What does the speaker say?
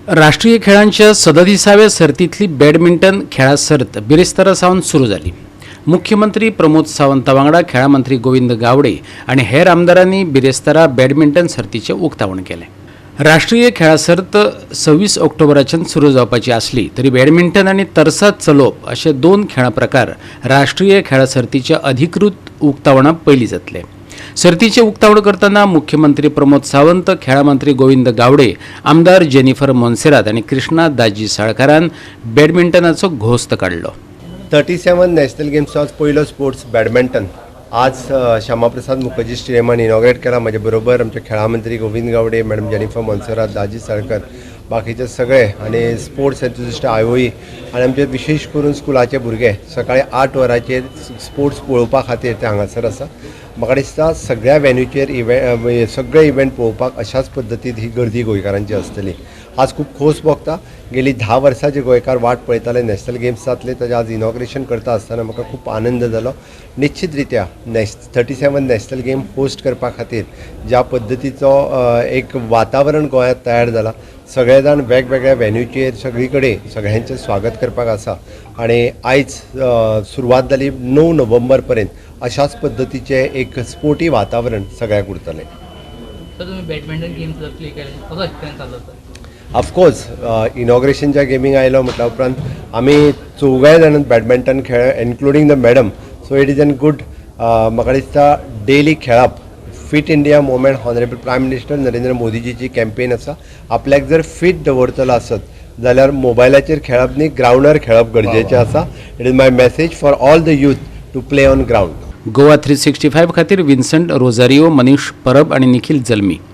राष्ट्रीय खेळांच्या सदतीसाव्या सर्तीतली बॅडमिंटन खेळा सर्त बिरेस्तारा सावन सुरू जाली. मुख्यमंत्री प्रमोद सावंता वांगडा खेळां मंत्री गोविंद गावडे आनी हेर आमदारांनी बिरेस्तारा बॅडमिंटन सर्तीचें उक्तावण केलें. राष्ट्रीय खेळां सर्त 26 ऑक्टोबराच्यान सुरू जावपाची आसली तरी बॅडमिंटन आनी तरसाद चलोवप अशे दोन खेळां प्रकार राष्ट्रीय खेळां सर्तीच्या अधिकृत उक्तावणा पयलीं जातले. सर्तीचें उक्तावण करतना मुख्यमंत्री प्रमोद सावंत, खेळां मंत्री गोविंद गावडे, आमदार जेनिफर मोन्सेरात आनी कृष्णा दाजी साळकारान बॅडमिंटनाचो घोस्त काडलो. 37 नॅशनल गेम्सचो आज पयलो स्पोर्ट्स बॅडमिंटन आज श्यामाप्रसाद मुखर्जी स्टेडियमान इनॉग्रेट केला. म्हजे बरोबर आमचे खेळां मंत्री गोविंद गावडे, मॅडम जेनिफर मोन्सेरात, दाजी साळकर, बाकीचे सगळे आनी स्पोर्ट्स एन्थुजिस्ट, आयओई आनी आमचे विशेश करून स्कुलाचे भुरगे सकाळी 8 वरांचेर स्पोर्ट्स पळोवपा खातीर ते हांगासर आसा. म्हाका दिसता सगळ्या वेन्यूचेर इव्हेंट, सगळे इव्हेंट पळोवपाक अशाच पद्दतीन ही गर्दी गोंयकारांची आसतली. आज खूब खोस भोगता. गेली 10 वर्सां जे गोंयकार वाट पळयताले नॅशनल गेम्स जातले, ताजें आज इनॉग्रेशन करता आसतना म्हाका खूब आनंद जालो. निश्चित रित्या 37 नॅशनल गेम होस्ट करपा खातीर ज्या पद्दतीचो एक वातावरण गोंयांत तयार जाला, सगळे जाण वेगवेगळ्या वेन्यूचेर सगळी कडेन सगळ्यांचें स्वागत करपाक आसा आनी आयज सुरवात जाली, 9 नोव्हेंबर पर्यंत अशाच पद्दतीचें एक स्पोर्टी वातावरण सगळ्याक उरतलें. सर, तुम्ही बॅडमिंटन गेम जर प्ले केले, कसो एक्सपिरियन्स आलो सर? ऑफकोर्स, इनॉग्रेशनच्या गेमींक आयलो म्हटल्या उपरांत आमी चौगाय जाणां बॅडमिंटन खेळ, including the madam, so it is an good. म्हाका दिसता डेली खेळप, fit India movement, honourable prime minister Narendra मोदीजीची campaign आसा. आपल्याक जर फीट दवरतलो आसत जाल्यार मोबायलाचेर खेळप न्ही, ग्रावंडार खेळप गरजेचें आसा. It is my message for all the youth to play on ground. Goa 365 खातीर विन्संट रोजारियो, मनीष परब आणि निखिल जल्मी.